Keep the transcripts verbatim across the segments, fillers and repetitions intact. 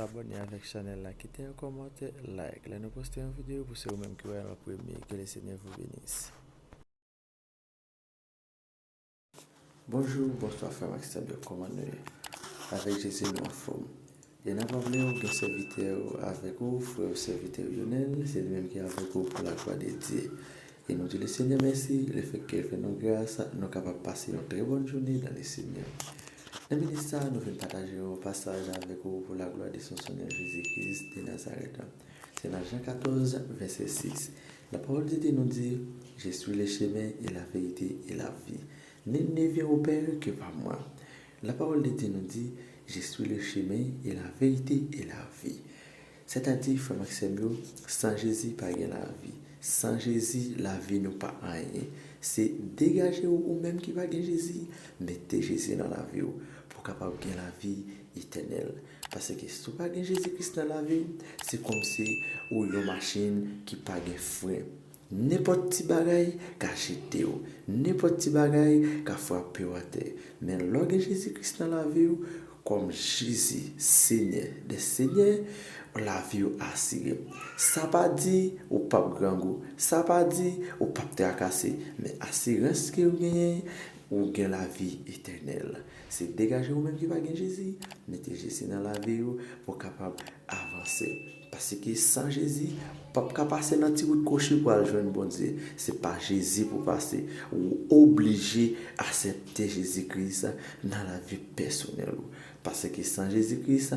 Abòne avèk chanèl la, kite yon kòmantè, like. Lè nou poste yon videyo, pou se ou menm ki wè l an premye. Que le Seigneur vous bénisse. Bonjou, bonswa frè m ak sè m yo, kòman nou ye? Avèk Jezi nou anfòm. E nan pwoblèm ou gen sèvitè ou avèk ou, frè ou sèvitè Yonèl, se li menm ki avèk ou pou laglwa de Dye. E nou di Lesenyè mèsi, lefètke l fè nou gras, nou kapab pase yon trè bòn jounen dan Lesenyè. Nan minit sa, nou vin pataje yon pasaj avèk ou pou laglwa de son Senyè Jezi Kris de Nazarèt. Se nan Jan katòz, vèsè sis. La parole de Dieu nous dit, Je suis le chemin et la vérité et la vie. Nul ne vient au Père que par moi. La parole de Dieu nous dit, Je suis le chemin et la vérité et la vie. Sètadi, frè m ak sè m yo, san Jezi pa gen lavi. San Jezi, lavi nou pa anyen. Se degaje w ou menm ki pa gen Jezi, mete Jezi nan lavi w pou w kapab gen lavi etènèl. Paske si w pa gen Jezi Kris nan lavi w, se kòmsi ou yon machin ki pa gen fren. Nenpòt ti bagay ka jete w. Nenpòt ti bagay ka frape w atè. Men lè w gen Jezi Kris nan lavi w, kòm Jezi, Senyè dè senyè, lavi w asire. Sa pa di ou p ap grangou. Sa pa di ou p ap trakase. Men asirans ke w genyen, ou gen lavi etènèl. Se degaje ou menm ki pa gen Jezi, mete Jezi nan lavi w pou w kapab avanse. Paske san Jezi, w p ap ka pase nan ti wout kwochi pou al jwenn Bondye. Se pa Jezi pou w pase. Ou oblije aksepte Jezi Kris nan lavi pèsonèl ou. Paske san Jezi Kris,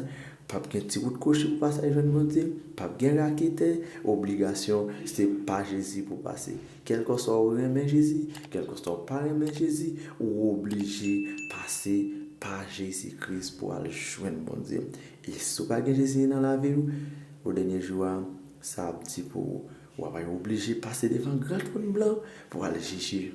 p ap gen ti wout kwochi pou pase al jwenn Bondye, p ap gen raketè, obligasyon, se pa Jezi pou w pase. Kèlkeswa ou renmen Jezi, kèlkeswa ou pa renmen Jezi, ou oblije pase pa Jezi Kris pou al jwenn Bondye. E si w pa gen Jezi nan lavi w, o dènye jou a, sa ap di pou ou, w ap oblije pase devan gran twòn blan pou al jije.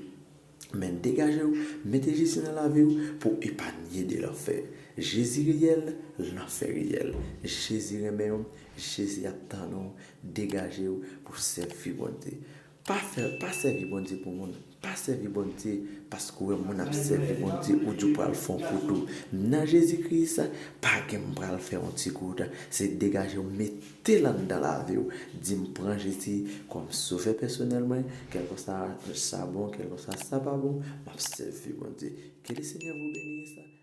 Men degaje w, mete Jezi nan lavi w pou w epanye de lanfè. Jezi reyèl, lanfè reyèl. Jezi renmen w, Jezi ap tann ou, degaje w pou w sèvi Bondye. Pa fè, pa sèvi Bondye pou moun. Pa sèvi Bondye paske w wè moun ap sèvi Bondye, ou di w pral fè yon kout ou. Nan Jezi Kris, pa gen m pral fè yon ti kout. Se degaje w, mete l anndan lavi w. Di m pran Jezi kòm sovè pèsonèl mwen, kèlkeswa sa bon, kèlkeswa sa pa bon, m ap sèvi Bondye. Que le Seigneur vous bénisse.